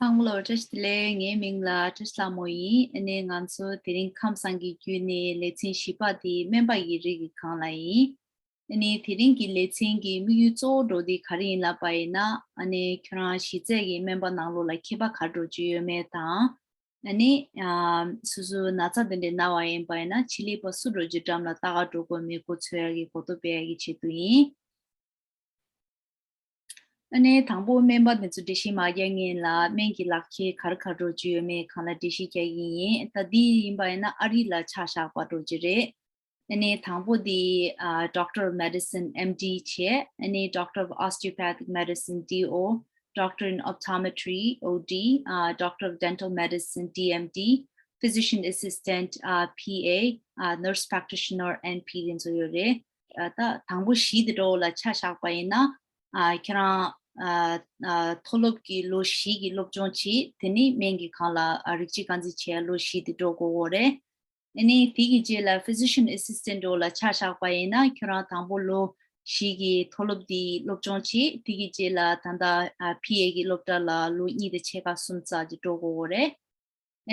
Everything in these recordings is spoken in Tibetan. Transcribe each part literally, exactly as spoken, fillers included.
ཚང་མ་ལ་བཀྲ་ཤིས་བདེ་ལེགས། ངའི་མིང་ལ་བཀྲ་ཤིས་ལྷ་མོ་ཡིན། ཨ་ནི་ང་ཚོ་དེ་རིང་ཁམས་བཟང་གི་བརྒྱུད་ནས་ལེ་ཚན་བཞི་པ་དེ་སྨན་པ་ཡི་རིགས་ཀྱི་སྒང་ལ་ཡིན། ཨ་ནི་དེ་རིང་གི་ལེ་ཚན་གྱི་དམིགས་ཡུལ་གཙོ་བོ་འདྲ་བོ་དེ་ག་རེ་ཡིན་ལབ་པ་ཡིན་ན། ཨ་ནི་ཁྱོད་རང་གཞི་རྩའི་གི་སྨན་པ་ནང་ལོགས་ལ་མཁས་པ་ག་འདྲ་བོ་ཅིག་ཡོད་མེད་དང་། ཨ་ནི་ཨ་སོ་སོའི་ན་ཚ་དེ་འདྲ་ན་བ་ཡིན་པ་ཡིན་ན་ཆེད་ལས་པ་སུ་འདྲ་བོ་ཅིག་འགྲམ་ལ་ལྟ་ག་འགྲོ་དགོས་མེད་མགོ་འཚོས་ཡག་གི་གོ་རྟོགས་སྤེལ་ཡག་གི་ཆེད་དུ་ཡིན། ཨ་ནི་དང་པོ་སྨན་པ་དེ་ཚོ་འགྲེལ་བཤད་མ་རྒྱག་སྔོན་ལ་སྨན་གྱི་ལག་ཁྱེར་ག་རེ་ག་རེ་འདྲ་བོ་ཅིག་ཡོད་མེད་སྒང་ལ་འགྲེལ་བཤད་རྒྱག་གི་ཡིན། ད་འདི་ཡིན་པ་ཡིན་ན་ཨ་རི་ལ་ཆ་བཞག་པ་འདྲ་བོ་ཅིག་རེད། ཨ་ནི་དང་པོ་དེ་ཨ་Doctor of Medicine M D བྱས། ཨ་ནི་Doctor of Osteopathic Medicine D O, Doctor in Optometry O D, ཨ་Doctor of Dental Medicine D M D, Physician Assistant ཨ་P A, ཨ་Nurse Practitioner N P དེ་ཚོ་ཡོད་རེད། ཨ་ད་དང་པོ་བཞི་དེ་འདྲ་བོ་ལ་ཆ་བཞག་པ་ཡིན་ན། ཨ་ཁྱེད་རང་ཨ་ཨ་མཐོ་སློབ་ཀྱི་ལོ་བཞི་གི་སློབ་སྦྱོང་བྱེད། དེ་ནི་སྨན་གྱི་སྒང་ལ་ཨ་རིགས་གཅིག་རྐང་འཛིན་བྱེད་ཡ་ལོ་བཞི་དེ་འགྲོ་དགོས་ཀྱི་རེད། ཨ་ནི་དེ་གི་རྗེས་ལ་Physician Assistant འདྲ་བོ་ལ་ཆ་བཞག་པ་ཡིན་ན། ཁྱོད་རང་དང་པོ་ལོ་བཞི་གི་མཐོ་སློབ་དེ་སློབ་སྦྱོང་བྱེད། དེ་གི་རྗེས་ལ་ད་ལྟ་ཨ་P A གི་སློབ་གྲྭ་ལ་ལོ་གཉིས་དང་ཕྱེད་ཀ་གསུམ་ཙམ་ཅིག་འགྲོ་དགོས་ཀྱི་རེད།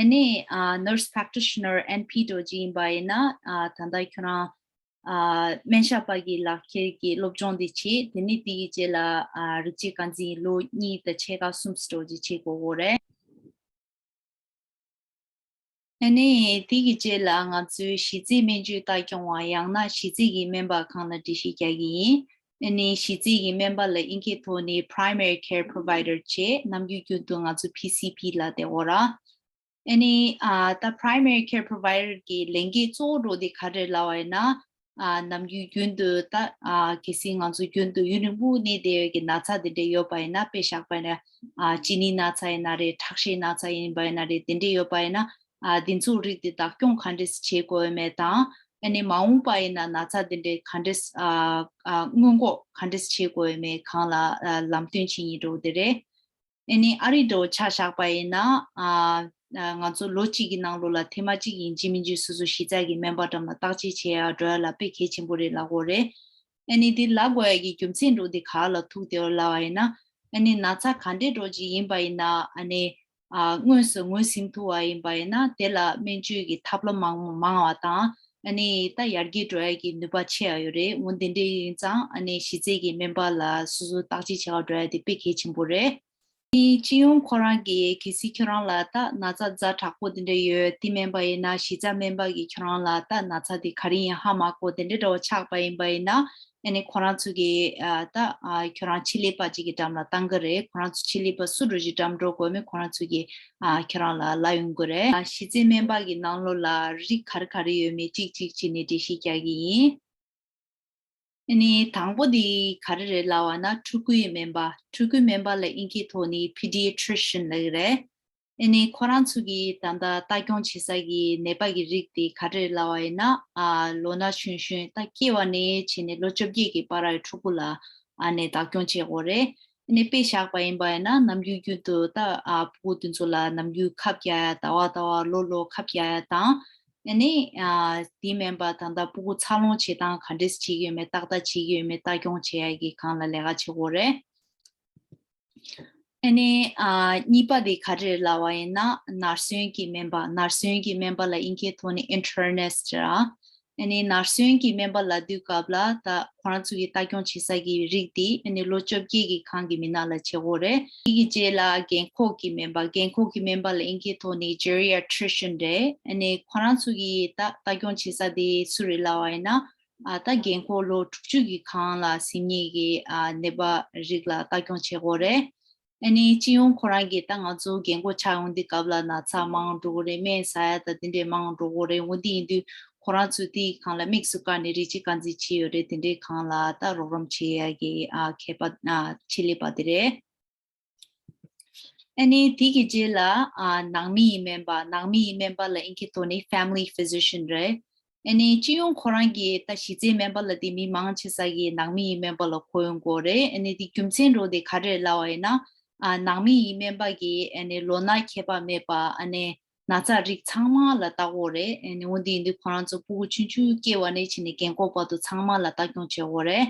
ཨ་ནི་ཨ་Nurse Practitioner N P འདྲ་བོ་ཅིག་ཡིན་པ་ཡིན་ན། ཨ་ད་ལྟ་ཁྱོད་རང་ཨ་སྨན་ཞབས་པ་གི་ལག་ཁྱེར་གྱི་སློབ་སྦྱོང་དེ་བྱེད། དེ་ནི་དེ་གི་རྗེས་ལ་ཨ་རིགས་གཅིག་རྐང་འཛིན་ལོ་གཉིས་དང་ཕྱེད་ཀ་གསུམ་འདྲ་བོ་ཅིག་བྱེད་དགོས་ཀྱི་རེད། ཨ་ནི་དེ་གི་རྗེས་ལ་ང་ཚོའི་གཞི་རྩའི་སྨན་བཅོས་ལྟ་སྐྱོང་བ་ཡང་ན་གཞི་རྩའི་གི་སྨན་པ་སྒང་ལ་འགྲེལ་བཤད་རྒྱག་གི་ཡིན། ཨ་ནི་གཞི་རྩའི་གི་སྨན་པ་ལ་ཨིན་སྐད་ཐོག་ནས་Primary Care Provider བྱས། ནམ་རྒྱུན་རྒྱུན་དུ་ང་ཚོ P C P ལབ་བསྡད་ཡོད་རེད། ཨ་ནི་ཨ་ད་Primary Care Provider གི་ལས་འགན་གཙོ་བོ་འདྲ་བོ་དེ་ག་རེ་རེད་ལབ་པ་ཡིན་ན། ཨ་ནམ་རྒྱུན་རྒྱུན་དུ་ད་ཨ་གལ་སྲིད་ང་ཚོ་རྒྱུན་དུ་ཡུན་རིང་པོ་གནས་བསྡད་ཡོད་ཀྱི་ན་ཚ་དེ་འདྲ་ཡོད་པ་ཡིན་ན། དཔེ་བཞག་པ་ཡིན་ན་ཨ་གཅིན་སྙི་ན་ཚ་ཡིན་ན་རེད། ཁྲག་ཤེད་ན་ཚ་ཡིན་པ་ཡིན་ན་རེད། དེ་འདྲ་ཡོད་པ་ཡིན་ན། ཨ་དེ་ཚོའི་རིགས་དེ་བདག་སྐྱོང་ག་འདྲས་བྱེད་དགོས་ཡོད་མེད་དང་། ཨ་ནི་མ་འོངས་པ་ཡིན་ན་ན་ཚ་དེ་འདྲ་ག་འདྲས་ཨ་ཨ་སྔོན་འགོག་ག་འདྲས་བྱེད་དགོས་ཡོད་མེད་སྒང་ལ་ཨ་ལམ་སྟོན་བྱེད་མཁན་འདྲ་བོ་དེ་རེད། ཨ་ནི་ཨ་རི་འདྲ་བོ་ཆ་བཞག་པ་ཡིན་ན། ཨ་ཨ་ང་ཚོ་ལོ་གཅིག་གི་ནང་ལོགས་ལ་ཐེངས་མ་གཅིག་ཡིན་གཅིག་མིན་གཅིག་སོ་སོ་གཞི་རྩ་གི་སྨན་པ་འགྲམ་ལ་བརྟག་དཔྱད་བྱེད་ཡ་འགྲོ་ཡ་ལ་དཔེ་གལ་ཆེན་པོ་རེད་ལབ་ཀྱི་ཡོད་རེད། ཨ་ནི་འདི་ལབ་དགོས་ཡ་གི་རྒྱུ་མཚན་འདྲ་བོ་འདི་ག་ལ་ཐུག་བསྡད་ཡོད་ལབ་པ་ཡིན་ན། ཨ་ནི་ན་ཚ་ག་འདྲས་འདྲ་བོ་ཅིག་ཡིན་པ་ཡིན་ན། ཨ་ནི་ཨ་དངོས་སུ་ངོས་ཟིན་ཐུབ་པ་ཡིན་པ་ཡིན་ན། དེ་ལ་སྨན་བཅོས་ཀྱི་ཐབས་ལམ་མང་མང་བ་དང་། ཨ་ནི་ད་ཡར་རྒྱས་འགྲོ་ཡ་གི་ནུས་པ་ཆེ་བ་ཡོད་རེད། འོ་འདི་འདྲས་ཡིན་ཙང་། ཨ་ནི་གཞི་རྩའི་གི་སྨན་པ་ལ་སོ་སོ་བརྟག་དཔྱད་བྱེད་ག་འགྲོ་ཡ་དེ་དཔེ་གལ་ཆེན་པོ་རེད། ཨ་ནི་སྤྱི་ཡོངས་ཁོ་རང་གིས་གལ་སྲིད་ཁྱོད་རང་ལ་ད་ན་ཚ་ཛ་དྲག་པོ་དེ་འདྲ་ཡོད། དེ་མིན་པ་ཡིན་ན་གཞི་རྩ་སྨན་པ་གིས་ཁྱོད་རང་ལ་ད་ན་ཚ་དེ་ག་རེ་ཡིན་ཧ་མ་གོ་དེ་འདྲ་འདྲ་བོ་ཆགས་པ་ཡིན་པ་ཡིན་ན། ཨ་ནི་ཁོ་རང་ཚོ་གིས་ཨ་ད་ཨ་ཁྱོད་རང་ཆེད་ལས་པ་ཅིག་གི་འགྲམ་ལ་བཏང་གི་རེད། ཁོ་རང་ཚོ་ཆེད་ལས་པ་སུ་འདྲ་བོ་ཅིག་འགྲམ་འགྲོ་དགོས་མིན་ཁོ་རང་ཚོ་གིས་ཨ་ཁྱོད་རང་ལ་ལབ་ཡོང་གི་རེད། ཨ་གཞི་རྩའི་སྨན་པ་གི་ནང་ལོགས་ལ་རིགས་ག་རེ་ག་རེ་ཡོད་མེད་གཅིག་གཅིག་བྱས་ནས་འགྲེལ་བཤད་རྒྱག་གི་ཡིན། ཨ་ནི་དང་པོ་དེ་ག་རེ་རེད་ལབ་པ་ན། ཕྲུ་གུའི་སྨན་པ། ཕྲུ་གུའི་སྨན་པ་ལ་ཨིན་སྐད་ཐོག་ནས་Pediatrician ལབ་ཀྱི་རེད། ཨ་ནི་ཁོ་རང་ཚོ་གིས་ད་ལྟ་ལྟ་སྐྱོང་བྱེད་ས་གི་ནད་པ་གི་རིགས་དེ་ག་རེ་རེད་ལབ་པ་ཡིན་ན། ཨ་ལོ་ན་གཞོན་གཞོན་ད་སྐྱེ་བ་ནས་བྱས་ནས་ལོ་བཅོ་བརྒྱད་ཀྱི་བར་གྱི་ཕྲུ་གུ་ལ་ཨ་ནི་བདག་སྐྱོང་བྱེད་དགོས་རེད། ཨ་ནི་དཔེ་བཞག་པ་ཡིན་པ་ཡིན་ན་ནམ་རྒྱུན་རྒྱུན་དུ་ད་ཨ་ཕྲུ་གུ་དེ་ཚོ་ལ་ནམ་རྒྱུན་ཁབ་རྒྱག་ཡ། ཟླ་བ་ཟླ་བ་ལོ་ལོ་ཁབ་རྒྱག་ཡ་དང་། ཨ་ནི་ཨ་དེ་མིན་པ་ད་ལྟ་ཕྲུ་གུ་འཚར་ལོངས་བྱེད་སྟངས་ག་འདྲས་བྱེད་ཀྱི་ཡོད་མེད། ཏག་ཏག་བྱེད་ཀྱི་ཡོད་མེད་ལྟ་སྐྱོང་བྱེད་ཡ་གི་སྒང་ལ་ལས་ཀ་བྱེད་དགོས་རེད། ཨ་ནི་ཨ་གཉིས་པ་དེ་ག་རེ་རེད་ལབ་པ་ཡིན་ན། ནར་སོན་གྱི་སྨན་པ། ནར་སོན་གྱི་སྨན་པ་ལ་ཨིན་སྐད་ཐོག་ནས་Internist ར། ཨ་ནི་ནར་སོན་གྱི་སྨན་པ་ལབ་དུས་སྐབས་ལ་ད་ཁོ་རང་ཚོ་གི་ལྟ་སྐྱོང་བྱེད་ས་གི་རིགས་དེ་ཨ་ནི་ལོ་བཅོ་བརྒྱད་ཀྱི་སྒང་གི་མི་སྣ་ལ་བྱེད་དགོས་རེད། དེ་གི་རྗེས་ལ་རྒན་འཁོགས་ཀྱི་སྨན་པ། རྒན་འཁོགས་ཀྱི་སྨན་པ་ལ་ཨིན་སྐད་ཐོག་ནས་Geriatrician རེད། ཨ་ནི་ཁོ་རང་ཚོ་གི་ད་ལྟ་སྐྱོང་བྱེད་ས་དེ་སུ་རེད་ལབ་པ་ཡིན་ན། ཨ་ད་རྒན་འཁོགས་ལོ་དྲུག་ཅུ་གི་སྒང་ལ་ཟིན་མཁན་གྱི་ཨ་ནད་པ་རིགས་ལ་ལྟ་སྐྱོང་བྱེད་དགོས་རེད། ཨ་ནི་སྤྱི་ཡོངས་ཁོ་རང་གིས་ད་ང་ཚོ་རྒན་འཁོགས་ཆགས་ཡོང་དུས་སྐབས་ལ་ན་ཚ་མང་འགྲོ་གི་རེད། སྨན་ཟ་ཡ་ད་དེ་འདྲས་མང་འགྲོ་གི་རེད། འོ་དེ་ཡིན་དུས་ཁོ་རང་ཚོས་དེའི་སྒང་ལ་དམིགས་སུ་བཀར་ནས་རིགས་གཅིག་རྐང་འཛིན་བྱས་ཡོད་རེད། དེ་འདྲའི་སྒང་ལ་ད་རོགས་རམ་བྱེད་ཡ་གི་ཨ་མཁས་པ་ཨ་ཆེད་ལས་པ་དེ་རེད། ཨ་ནི་དེ་གི་རྗེས་ལ་ཨ་ནང་མི་ཡི་སྨན་པ། ནང་མི་ཡི་སྨན་པ་ལ་ཨིན་སྐད་ཐོག་ནས་Family Physician རེད། ཨ་ནི་སྤྱི་ཡོངས་ཁོ་རང་གིས་ད་གཞི་རྩའི་སྨན་པ་ལབ་དེ་མི་མང་ཆེ་ས་གིས་ནང་མི་ཡི་སྨན་པ་ལ་གོ་ཡོང་གི་ཡོད་རེད། ཨ་ནི་དེ་རྒྱུ་མཚན་འདྲ་བོ་དེ་ག་རེ་རེད་ལབ་པ་ཡིན་ན། ཨ་ནང་མི་ཡི་སྨན་པ་གིས་ཨ་ནི་ལོ་ན་ཁྱད་པར་མེད་པ་ཨ་ནི་ན་ཚ་རིགས་ཚང་མ་ལ་ལྟ་གི་ཡོད་རེད། ཨ་ནི་འོ་དེ་ཡིན་དུས་ཁོ་རང་ཚོ་ཕྲུ་གུ་ཆུང་ཆུང་སྐྱེ་བ་ནས་བྱས་ནས་རྒན་འཁོགས་བར་དུ་ཚང་མ་ལ་ལྟ་སྐྱོང་བྱེད་ཀྱི་ཡོད་རེད།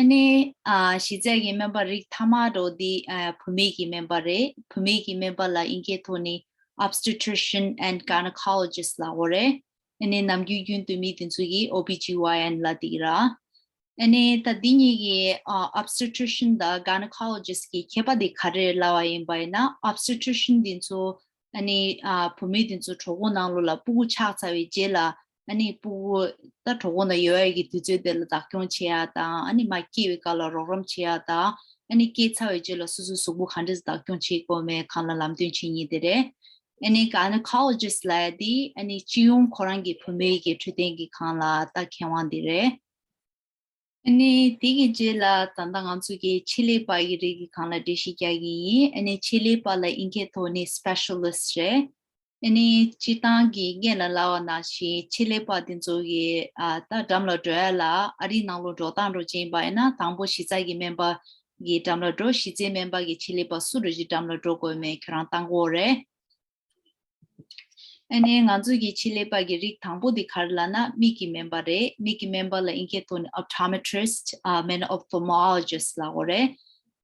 ཨ་ནི་ཨ་གཞི་རྩའི་གི་སྨན་པ་རིགས་མཐའ་མ་འདྲ་བོ་འདི་ཨ་བུད་མེད་ཀྱི་སྨན་པ་རེད། བུད་མེད་ཀྱི་སྨན་པ་ལ་དབྱིན་སྐད་ཐོག་ནས་obstetrician and gynecologist ལབ་དགོས་རེད། ཨ་ནི་ནམ་རྒྱུན་རྒྱུན་དུ་མི་དེ་ཚོ་གིས་O B G Y N ལབ་བསྡད་ཀྱི་ར། ཨ་ནི་ད་འདི་གཉིས་ཀྱི་ཨ་obstetrician དང་gynecologist གི་ཁྱད་པར་དེ་ག་རེ་ལབ་པ་ཡིན་པ་ཡིན་ན། obstetrician དེ་ཚོ་ཨ་ནི་ཨ་བུད་མེད་དེ་ཚོ་གྲོད་ཁོག་ནང་ལོགས་ལ་སྤུ་གུ་ཆགས་ཚར་བའི་རྗེས་ལ། ཨ་ནི་སྤུ་གུ་ད་གྲོད་ཁོག་ནང་ཡོད་ཡ་གི་དུས་ཚོད་དེ་ལ་བདག་སྐྱོང་བྱེད་ཡ་དང་། ཨ་ནི་མ་སྐྱེས་པའི་སྐབས་ལ་རོགས་རམ་བྱེད་ཡ་དང་། ཨ་ནི་སྐྱེས་ཚར་བའི་རྗེས་ལ་སོ་སོའི་གཟུགས་པོ་ག་འདྲས་བདག་སྐྱོང་བྱེད་དགོས་མེད་སྒང་ལ་ལམ་སྟོན་བྱེད་མཁན་དེ་རེད། ཨ་ནི་gynecologist ལབ་ཡ་དེ་ཨ་ནི་སྤྱི་ཡོངས་ཁོ་རང་གི་བུད་མེད་ཀྱི་འཕྲོད་བསྟེན་གྱི་སྒང་ལ་ད་མཁས་དབང་དེ་རེད། ཨ་ནི་དེ་གི་རྗེས་ལ་ད་ལྟ་ང་ཚོ་གི་ཆེད་ལས་པ་ཡི་རིགས་ཀྱི་སྒང་ལ་འགྲེལ་བཤད་རྒྱག་གི་ཡིན། ཨ་ནི་ཆེད་ལས་པ་ལ་དབྱིན་སྐད་ཐོག་ནས་specialist རེད། ཨ་ནི་སྤྱིར་བཏང་གི་སྔོན་ལ་ལབ་པ་ནང་བཞིན་ཆེད་ལས་པ་དེ་ཚོ་གི་ཨ་ད་འགྲམ་ལ་འགྲོ་ཡ་ལ། ཨ་རིའི་ནང་ལོགས་འགྲོ་སྟངས་འདྲ་བོ་ཅིག་ཡིན་པ་ཡིན་ན། དང་པོ་གཞི་རྩ་གི་སྨན་པ་གི་འགྲམ་ལ་འགྲོ། གཞི་རྩའི་སྨན་པ་གི་ཆེད་ལས་པ་སུ་འདྲ་ཅིག་འགྲམ་ལ་འགྲོ་དགོས་མེད་ཁྱོད་རང་བཏང་དགོས་རེད། ཨ་ནི་ང་ཚོ་གི་ཆེད་ལས་པ་གི་རིགས་དང་པོ་དེ་ག་རེ་ལབ་ན་མིག་གི་སྨན་པ་རེད། མིག་གི་སྨན་པ་ལ་དབྱིན་སྐད་ཐོག་ནས་optometrist ཨ་མིན་ན་ophthalmologist ལབ་དགོས་རེད།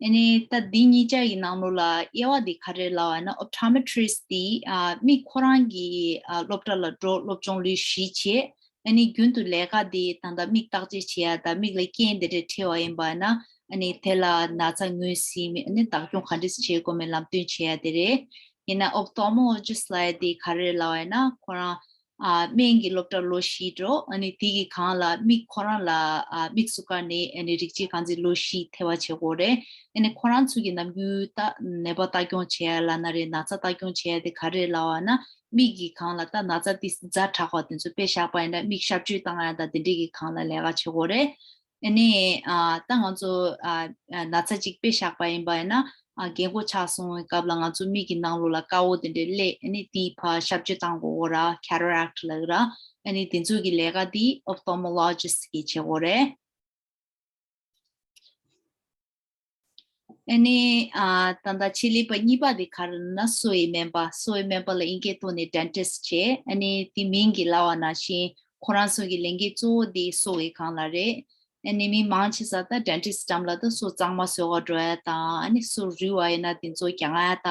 ཨ་ནི་ད་འདི་གཉིས་ཆ་ཡི་ནང་ལོགས་ལ་དབྱེ་བ་དེ་ག་རེ་ལབ་པ་ཡིན་ན། optometrist དེ་ཨ་མིག་ཁོ་རང་གི་ཨ་སློབ་གྲྭ་ལ་འགྲོ། སློབ་སྦྱོང་ལོ་བཞི་བྱས། ཨ་ནི་རྒྱུན་དུ་ལས་ཀ་དེ་ད་ལྟ་མིག་བརྟག་དཔྱད་བྱེད་ཡ་དང་། མིག་ལ་རྐྱེན་དེ་འདྲ་འཕྲད་པ་ཡིན་པ་ཡིན་ན། ཨ་ནི་དེ་ལ་ན་ཚ་ངོས་ཟིན། ཨ་ནི་བདག་སྐྱོང་ག་འདྲས་བྱེད་དགོས་མེད་ལམ་སྟོན་བྱེད་ཡ་དེ་རེད། ཡིན་ན་ophthalmologist ལབ་ཡ་དེ་ག་རེ་ལབ་པ་ཡིན་ན། ཁོ་རང་ཨ་སྨན་གྱི་སློབ་གྲྭ་ལོ་བཞི་འགྲོ། ཨ་ནི་དེ་གི་སྒང་ལ་མིག་ཁོ་རང་ལ་ཨ་དམིགས་སུ་བཀར་ནས་ཨ་ནི་རིགས་གཅིག་རྐང་འཛིན་ལོ་བཞི་ཐེ་བ་བྱེད་དགོས་རེད། ཨ་ནི་ཁོ་རང་ཚོ་གི་ནམ་རྒྱུན་ད་ནད་པ་ལྟ་སྐྱོང་བྱེད་ཡ་ལབ་ན་རེད། ན་ཚ་ལྟ་སྐྱོང་བྱེད་ཡ་དེ་ག་རེ་ལབ་པ་ན། མིག་གི་སྒང་ལ་ད་ན་ཚ་དེ་ཛ་དྲག་པ་དེ་ཚོ་དཔེ་བཞག་པ་ཡིན་ན་མིག་གཤག་བཅོས་བཏང་ཡ་དང་དེ་འདྲས་ཀྱི་སྒང་ལ་ལས་ཀ་བྱེད་དགོས་རེད། ཨ་ནི་ཨ་ད་ང་ཚོ་ཨ་ཨ་ན་ཚ་གཅིག་དཔེ་བཞག་པ་ཡིན་པ་ཡིན་ན། ཨ་རྒན་གོག་ཆགས་སོང་བའི་སྐབས་ལ་ང་ཚོ་མིག་གི་ནང་ལོགས་ལ་དཀར་པོ་དེ་འདྲས་སླེབས། ཨ་ནི་དེའི་ཕར་གཤག་བཅོས་བཏང་དགོས་ར། cataract ལབ་ཀྱི་ར། ཨ་ནི་དེ་ཚོ་གི་ལས་ཀ་དེ་ophthalmologist གིས་བྱེད་དགོས་རེད། ཨ་ནི་ཨ་ད་ལྟ་ཆེད་ལས་པ་གཉིས་པ་དེ་ག་རེ་ན་སོ་ཡི་སྨན་པ། སོ་ཡི་སྨན་པ་ལ་དབྱིན་སྐད་ཐོག་ནས་dentist བྱས། ཨ་ནི་དེ་མིང་གིས་ལབ་པ་ནང་བཞིན་ཁོ་རང་ཚོ་གི་ལས་འགན་གཙོ་བོ་དེ་སོ་ཡི་སྒང་ལ་རེད། ཨ་ནི་མི་མང་ཆེ་ས་ད་dentist འགྲམ་ལ་ད་སོ་གཙང་མ་བཟོ་ག་འགྲོ་ཡ་དང་། ཨ་ནི་སོ་རུལ་བ་ཡིན་ན་དེ་ཚོ་རྒྱག་ཡ་དང་།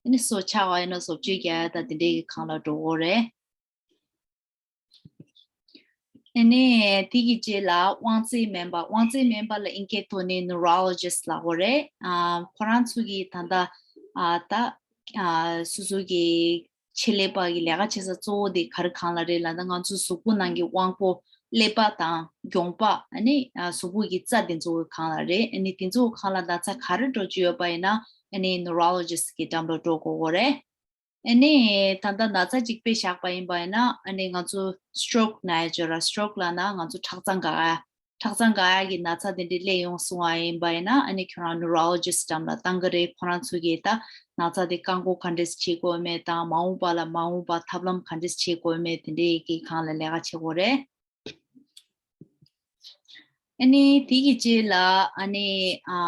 ཨ་ནི་སོ་ཆག་པ་ཡིན་ན་བཟོ་བཅོས་རྒྱག་ཡ་དང་དེ་འདྲའི་གི་སྒང་ལ་འགྲོ་གི་རེད། ཨ་ནི་དེ་གི་རྗེས་ལ་དབང་རྩའི་སྨན་པ། དབང་རྩའི་སྨན་པ་ལ་དབྱིན་སྐད་ཐོག་ནས་neurologist ལབ་དགོས་རེད། ཨ་ཁོ་རང་ཚོ་གི་ད་ལྟ་ཨ་ད་ཨ་སོ་སོ་གི་ཆེད་ལས་པ་གི་ལས་ཀ་བྱེད་ས་གཙོ་བོ་དེ་ག་རེ་སྒང་ལ་རེད་ལབ་ན། ང་ཚོ་གཟུགས་པོ་ནང་གི་དབང་པོ་ཀླད་པ་དང་རྒྱུངས་པ། ཨ་ནི་ཨ་གཟུགས་པོ་གི་རྩ་དེ་ཚོ་གི་སྒང་ལ་རེད། ཨ་ནི་དེ་ཚོ་གི་སྒང་ལ་ན་ཚ་ག་རེ་འདྲ་བོ་ཅིག་ཡོད་པ་ཡིན་ན་ཨ་ནི་neurologist གི་འགྲམ་ལ་འགྲོ་དགོས་ཀྱི་རེད། ཨ་ནི་ད་ལྟ་ན་ཚ་གཅིག་དཔེ་བཞག་པ་ཡིན་པ་ཡིན་ན། ཨ་ནི་ང་ཚོ་stroke ན་ཡ་ཅིག་ཡོད་ར། stroke ལབ་ན་ང་ཚོ་ཁྲག་རྩང་འགག་ཡ། ཁྲག་རྩང་འགག་ཡ་གི་ན་ཚ་དེ་འདྲ་སླེབས་ཡོང་སོང་བ་ཡིན་པ་ཡིན་ན། ཨ་ནི་ཁྱོད་རང་neurologist འགྲམ་ལ་བཏང་གི་རེད། ཁོ་རང་ཚོ་གིས་ད་ན་ཚ་དེ་བཀག་འགོག་ག་འདྲས་བྱེད་དགོས་མེད་དང་། མ་འོངས་པ་ལ་མ་འོངས་པ་ཐབས་ལམ་ག་འདྲས་བྱེད་དགོས་མེད་དེ་འདྲའི་གི་སྒང་ལ་ལས་ཀ་བྱེད་དགོས་རེད། ཨ་ནི་དེ་གི་རྗེས་ལ་ཨ་ནི་ཨ་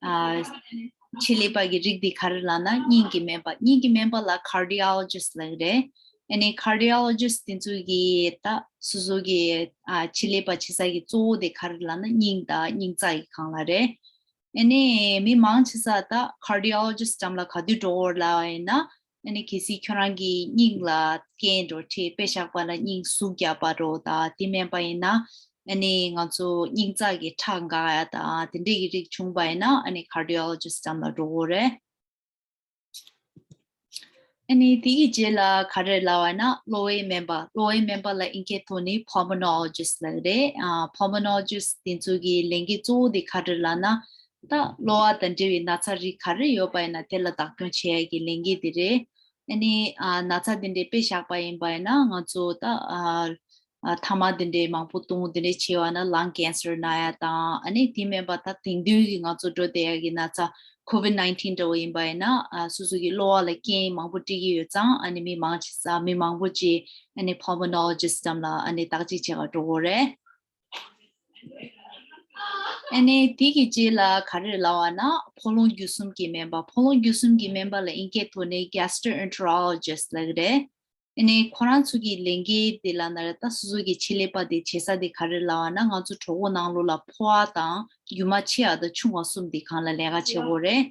ཨ་ཆེད་ལས་པ་གི་རིགས་འདི་ག་རེ་ལབ་ན་སྙིང་གི་སྨན་པ། སྙིང་གི་སྨན་པ་ལ་cardiologist ལབ་ཀྱི་རེད། ཨ་ནི་cardiologist དེ་ཚོ་གི་ད་སོ་སོ་གི་ཨ་ཆེད་ལས་པ་བྱེད་ས་གི་གཙོ་བོ་དེ་ག་རེ་ལབ་ན་སྙིང་དང་སྙིང་རྩ་གི་སྒང་ལ་རེད། ཨ་ནི་མི་མང་ཆེ་ས་ད་cardiologist འགྲམ་ལ་ག་དུས་འགྲོ་འོར་ལབ་པ་ཡིན་ན། ཨ་ནི་གལ་སྲིད་ཁྱོད་རང་གི་སྙིང་ལ་རྐྱེན་འགྲོ་ཁྲིད་དཔེ་བཞག་པ་ལ་སྙིང་ཟུག་རྒྱག་པ་འགྲོ་ད་དེ་མིན་པ་ཡིན་ན། ཨ་ནི་ང་ཚོ་སྙིང་རྩ་གི་ཁྲག་འགག་ཡ་ད་དེ་འདྲས་ཀྱི་རིགས་བྱུང་པ་ཡིན་ན། ཨ་ནི་cardiologist འགྲམ་ལ་འགྲོ་འོ་རེད། ཨ་ནི་དེ་གི་རྗེས་ལ་ག་རེ་ལབ་པ་ཡིན་ན་གློ་བའི་སྨན་པ། གློ་བའི་སྨན་པ་ལ་དབྱིན་སྐད་ཐོག་ནས་pulmonologist ལབ་ཀྱི་རེད། ཨ་pulmonologist དེ་ཚོ་གི་ལས་འགན་གཙོ་བོ་དེ་ག་རེ་ལབ་ན། ད་གློ་བ་དང་འབྲེལ་བའི་ན་ཚ་རིགས་ག་རེ་ཡོད་པ་ཡིན་ན་དེ་ལ་བདག་སྐྱོང་བྱེད་ཡ་གི་ལས་འགན་དེ་རེད། ཨ་ནི་ཨ་ན་ཚ་དེ་འདྲའི་དཔེ་བཞག་པ་ཡིན་པ་ཡིན་ན་ང་ཚོ་ད་ཨ་ཨ་ཐ་མག་དེ་འདྲའི་མང་པོ་བཏུང་། དེ་འདྲའི་བྱས་པ་ན་lung cancer ན་ཡ་དང་། ཨ་ནི་དེ་མིན་པ་ད་དེང་དུས་ཀྱི་ང་ཚོ་འགྲོ་བསྡད་ཡ་གི་ན་ཚ་COVID nineteen འདྲ་བོ་ཡིན་པ་ཡིན་ན། ཨ་སོ་སོ་གི་གློ་བ་ལ་རྐྱེན་མང་པོ་སྤྲད་ཀྱི་ཡོད་ཙང་། ཨ་ནི་མི་མང་ཆེ་ས་མི་མང་པོ་ཅིག་ཨ་ནི་pulmonologist འགྲམ་ལ་ཨ་ནི་བརྟག་དཔྱད་བྱེད་ག་འགྲོ་གི་རེད། ཨ་ནི་དེ་གི་རྗེས་ལ་ག་རེ་ལབ་པ་ན་ཕོ་ལོང་འགྱུར་གསུམ་གྱི་སྨན་པ། ཕོ་ལོང་འགྱུར་གསུམ་གྱི་སྨན་པ་ལ་དབྱིན་སྐད་ཐོག་ནས་gastroenterologist ལབ་ཀྱི་རེད། ཨ་ནི་ཁོ་རང་ཚོ་གི་ལས་འགན་དེ་ལབ་ན་རེད། ད་སོ་སོ་གི་ཆེད་ལས་པ་དེ་བྱེད་ས་དེ་ག་རེ་ལབ་པ་ན། ང་ཚོ་གྲོད་ཁོག་ནང་ལོགས་ལ་ཕོ་བ་དང་རྒྱུ་མ་ཆེ་བ་དང་ཆུང་བ་གསུམ་དེ་སྒང་ལ་ལས་ཀ་བྱེད་དགོས་རེད།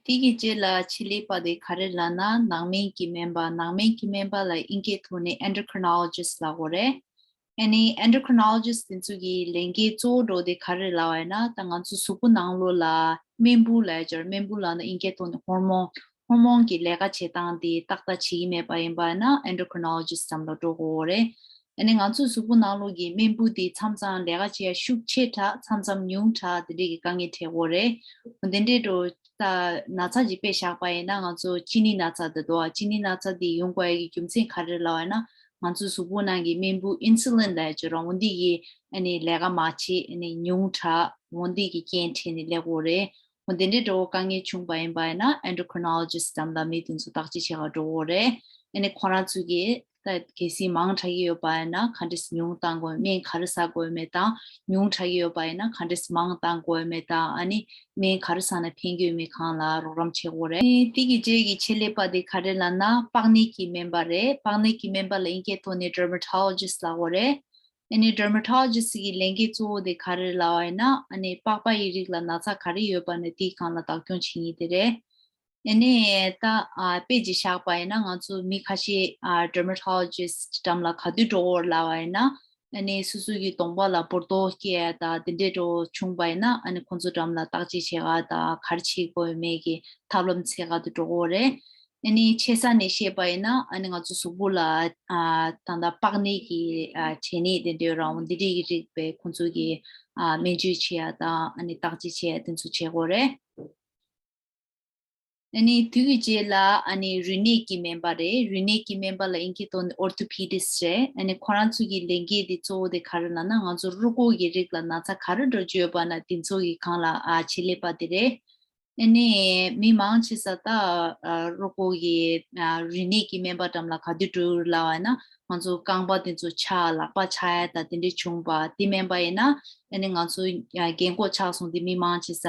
དེ་གི་རྗེས་ལ་ཆེད་ལས་པ་དེ་ག་རེ་ལབ་ན། ནང་སྨན་གྱི་སྨན་པ། ནང་སྨན་གྱི་སྨན་པ་ལ་དབྱིན་སྐད་ཐོག་ནས་endocrinologist ལབ་དགོས་རེད། ཨ་ནི་endocrinologist དེ་ཚོ་གི་ལས་འགན་གཙོ་བོ་འདྲ་བོ་དེ་ག་རེ་ལབ་པ་ཡིན་ན། ད་ང་ཚོ་གཟུགས་པོ་ནང་ལོགས་ལ་རྨེན་བུ་ལབ་ཡ་ཅིག་ཡོད་རེད། རྨེན་བུ་ལབ་ན་དབྱིན་སྐད་ཐོག་ནས་ཧོར་མོན། ཧོར་མོན་གྱི་ལས་ཀ་བྱེད་སྟངས་དེ་ཏག་ཏག་བྱེད་ཀྱི་མེད་པ་ཡིན་པ་ཡིན་ན་endocrinologist འགྲམ་ལ་འགྲོ་དགོས་རེད། ཨ་ནི་ང་ཚོ་གཟུགས་པོ་ནང་ལོགས་ཀྱི་རྨེན་བུ་དེ་མཚམས་མཚམས་ལས་ཀ་བྱེད་ཡ་ཤུགས་ཆེ་དྲགས། མཚམས་མཚམས་ཉུང་དྲགས། དེ་འདྲས་ཀྱི་དཀའ་ངལ་འཕྲད་ཀྱི་ཡོད་རེད། འོ་དེ་འདྲས་འདྲ་བོ། ད་ན་ཚ་ཅིག་དཔེ་བཞག་པ་ཡིན་ན། ང་ཚོ་གཅིན་སྙི་ན་ཚ་དེ་འདུག་ག་གཅིན་སྙི་ན་ཚ་དེ་ཡོང་དགོས་ཡ་གི་རྒྱུ་མཚན་ག་རེ་ལབ་པ་ཡིན་ན། ང་ཚོ་གཟུགས་པོ་ནང་གི་རྨེན་བུ་insulin ལབ་ཡ་ཅིག་ཡོད་རེད། འོ་འདི་གིས་ཨ་ནི་ལས་ཀ་མ་བྱེད། ཨ་ནི་ཉུང་དྲགས། འོ་འདི་གི་རྐྱེན་འཕྲད་ནས་སླེབས་ཀྱི་ཡོད་རེད། འོ་དེ་འདྲས་འདྲ་བོ་དཀའ་ངལ་བྱུང་པ་ཡིན་པ་ཡིན་ན་endocrinologist འགྲམ་ལ་མི་དེ་ཚོ་བརྟག་དཔྱད་བྱེད་ག་འགྲོ་དགོས་རེད། ཨ་ནི་ཁོ་རང་ཚོ་གིས་ད་གལ་སྲིད་མང་དྲགས་ཀྱི་ཡོད་པ་ཡིན་ན་ག་འདྲས་ཉུང་བཏང་དགོས། སྨན་ག་རེ་ཟ་དགོས་མེད་དང་། ཉུང་དྲགས་ཀྱི་ཡོད་པ་ཡིན་ན་ག་འདྲས་མང་བཏང་དགོས་མེད་དང་། ཨ་ནི་སྨན་ག་རེ་ཟ་ན་ཕན་གྱི་ཡོད་མེད་སྒང་ལ་རོགས་རམ་བྱེད་དགོས་རེད། ཨ་ནི་དེ་གི་རྗེས་ཀྱི་ཆེད་ལས་པ་དེ་ག་རེ་ལབ་ན། པགས་ནད་ཀྱི་སྨན་པ་རེད། པགས་ནད་ཀྱི་སྨན་པ་ལ་དབྱིན་སྐད་ཐོག་ནས་dermatologist ལབ་དགོས་རེད། ཨ་ནི་dermatologist གི་ལས་འགན་གཙོ་བོ་དེ་ག་རེ་ལབ་པ་ཡིན་ན། ཨ་ནི་པགས་པ་ཡི་རིགས་ལ་ན་ཚ་ག་རེ་ཡོད་པ་ནས་དེའི་སྒང་ལ་བདག་སྐྱོང་བྱེད་མཁན་དེ་རེད། ཨ་ནི་ད་ཨ་དཔེ་ཅིག་བཞག་པ་ཡིན་ན། ང་ཚོ་མི་ཁ་ཤས་ཨ་dermatologist འགྲམ་ལ་ག་དུས་འགྲོ་དགོས་ལབ་པ་ཡིན་ན། ཨ་ནི་སོ་སོ་གི་གདོང་པ་ལ་འབུར་ཏོག་སྐྱེ་ཡ་དང་དེ་འདྲས་འདྲ་བོ་བྱུང་པ་ཡིན་ན། ཨ་ནི་ཁོང་ཚོ་འགྲམ་ལ་བརྟག་དཔྱད་བྱེད་ག་དང་ག་རེ་བྱེད་དགོས་མེད་ཀྱི་ཐབས་ལམ་འཚོལ་ག་དུ་འགྲོ་དགོས་རེད། ཨ་ནི་ཆེ་ས་ནས་བཤད་པ་ཡིན་ན། ཨ་ནི་ང་ཚོ་གཟུགས་པོ་ལ་ཨ་ད་ལྟ་པགས་ནད་ཀྱི་ཨ་བྱེད་ནད་དེ་འདྲ་ཡོད་རེད། འོ་འདི་འདྲས་ཀྱི་རིགས་པའི་ཁོང་ཚོ་གི་ཨ་སྨན་བཅོས་བྱེད་ཡ་དང་། ཨ་ནི་བརྟག་དཔྱད་བྱེད་ཡ་དེ་ཚོ་བྱེད་དགོས་རེད། ཨ་ནི་དེ་གི་རྗེས་ལ་ཨ་ནི་རུས་ནད་ཀྱི་སྨན་པ་རེད། རུས་ནད་ཀྱི་སྨན་པ་ལ་དབྱིན་སྐད་ཐོག་ནས་orthopedist རེད། ཨ་ནི་ཁོ་རང་ཚོ་གི་ལས་འགན་དེ་གཙོ་བོ་དེ་ག་རེ་ལབ་ན། ང་ཚོ་རུས་ཁོག་གི་རིགས་ལ་ན་ཚ་ག་རེ་འདྲ་བོ་ཅིག་ཡོད་པ་ན་དེ་ཚོ་གི་སྒང་ལ་ཨ་ཆེད་ལས་པ་དེ་རེད། ཨ་ནི་མི་མང་ཆེ་ས་ད་ཨ་རུས་ཁོག་གི་ཨ་རུས་ནད་ཀྱི་སྨན་པ་འགྲམ་ལ་ག་དུས་འགྲོ་ལབ་པ་ན། ང་ཚོ་རྐང་པ་དེ་ཚོ་ཆག་ལག་པ་ཆག་ཡ་དང་དེ་འདྲས་བྱུང་པ། དེ་མིན་པ་ཡིན་ན། ཨ་ནི་ང་ཚོ་ཡ་རྒན་གོག་ཆགས་སོང་དེ་མི་མང་ཆེ་ས་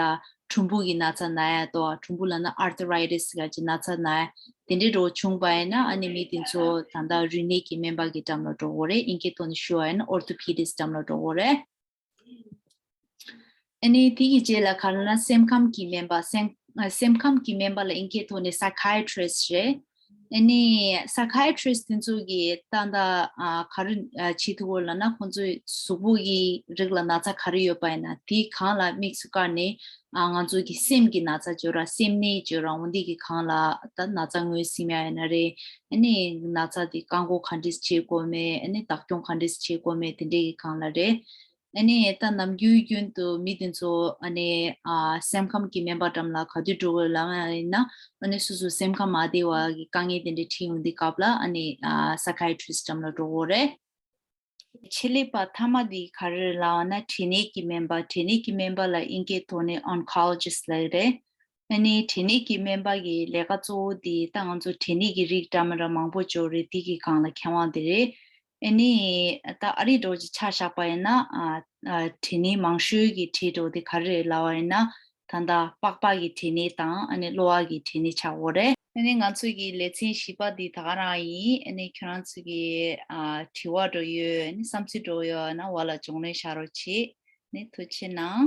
གྲུམ་བུ་གི་ན་ཚ་ན་ཡ་དང་། གྲུམ་བུ་ལབ་ན་arthritis ག་ཅིག་ན་ཚ་ན་ཡ་དེ་འདྲས་འདྲ་བོ་བྱུང་པ་ཡིན་ན། ཨ་ནི་མི་དེ་ཚོ་ད་ལྟ་རུས་ནད་ཀྱི་སྨན་པ་གི་འགྲམ་ལ་འགྲོ་དགོས་རེད། དབྱིན་སྐད་ཐོག་ནས་ཞུ་བ་ཡིན་ན་orthopedist འགྲམ་ལ་འགྲོ་དགོས་རེད། ཨ་ནི་དེ་གི་རྗེས་ལ་ག་རེ་ལབ་ན། སེམས་ཁམས་ཀྱི་སྨན་པ། སེམས་སེམས་ཁམས་ཀྱི་སྨན་པ་ལ་དབྱིན་སྐད་ཐོག་ནས་psychiatrist རེད། ཨ་ནི་psychiatrist དེ་ཚོ་གིས་ད་ལྟ་ཨ་ག་རེ་ཨ་བྱེད་ཐུབ་ཀྱི་ཡོད་ལབ་ན། ཁོང་ཚོས་གཟུགས་པོ་གི་རིགས་ལ་ན་ཚ་ག་རེ་ཡོད་པ་ཡིན་ན་དེའི་སྒང་ལ་དམིགས་སུ་བཀར་ནས། ཨ་ང་ཚོ་གི་སེམས་ཀྱི་ན་ཚ་ཅིག་ཡོད་ར། སེམས་ནད་ཅིག་ཡོད་ར། འོ་འདི་གི་སྒང་ལ་ད་ན་ཚ་ངོས་ཟིན་ཡ་ཡིན་ན་རེད། ཨ་ནི་ན་ཚ་དེ་བཀག་འགོག་ག་འདྲས་བྱེད་དགོས་མེད། ཨ་ནི་བདག་སྐྱོང་ག་འདྲས་བྱེད་དགོས་མེད། དེ་འདྲས་ཀྱི་སྒང་ལ་རེད། ཨ་ནི་ད་ནམ་རྒྱུན་རྒྱུན་དུ་མི་དེ་ཚོ་ཨ་ནི་ཨ་སེམས་ཁམས་ཀྱི་སྨན་པ་འགྲམ་ལ་ག་དུས་འགྲོ་དགོས་ལབ་པ་ཡིན་ན། ཨ་ནི་སོ་སོ་སེམས་ཁམས་མ་བདེ་བ་གི་དཀའ་ངལ་དེ་འདྲ་འཕྲད་ཡོང་དུས་སྐབས་ལ་ཨ་ནི་ཨ་psychiatrist འགྲམ་ལ་འགྲོ་དགོས་རེད། ཆེད་ལས་པ་མཐའ་མ་དེ་ག་རེ་རེད་ལབ་པ་ན། འབྲས་ནད་ཀྱི་སྨན་པ། འབྲས་ནད་ཀྱི་སྨན་པ་ལ་དབྱིན་སྐད་ཐོག་ནས་oncologist ལབ་ཀྱི་རེད། ཨ་ནི་འབྲས་ནད་ཀྱི་སྨན་པ་གི་ལས་ཀ་གཙོ་བོ་དེ་ད་ང་ཚོ་འབྲས་ནད་ཀྱི་རིགས་འདྲ་མི་འདྲ་མང་པོ་ཅིག་ཡོད་རེད། དེ་གི་སྒང་ལ་མཁས་དབང་དེ་རེད། ཨ་ནི་ད་ཨ་རི་འདྲ་བོ་ཅིག་ཆ་བཞག་པ་ཡིན་ན། ཨ་ཨ་འབྲས་ནད་མང་ཤོས་ཀྱི་འབྲས་འདྲ་བོ་དེ་ག་རེ་རེད་ལབ་པ་ཡིན་ན། ད་ལྟ་པགས་པ་གི་འབྲས་ནད་དང་། ཨ་ནི་གློ་བ་གི་འབྲས་ནད་ཆགས་ཀྱི་ཡོད་རེད། ཨ་ནི་ང་ཚོ་གི་ལེ་ཚན་བཞི་པ་འདི་ད་ག་རང་ཡིན། ཨ་ནི་ཁྱོད་རང་ཚོ་གི་ཨ་དྲི་བ་འདྲ་ཡོད། ཨ་ནི་བསམ་ཚུལ་འདྲ་ཡོད་ན་འོག་ལ་གྱོང་གུན་བཞག་རོགས་བྱེད། ཨ་ནི་ཐུགས་རྗེ་གནང་།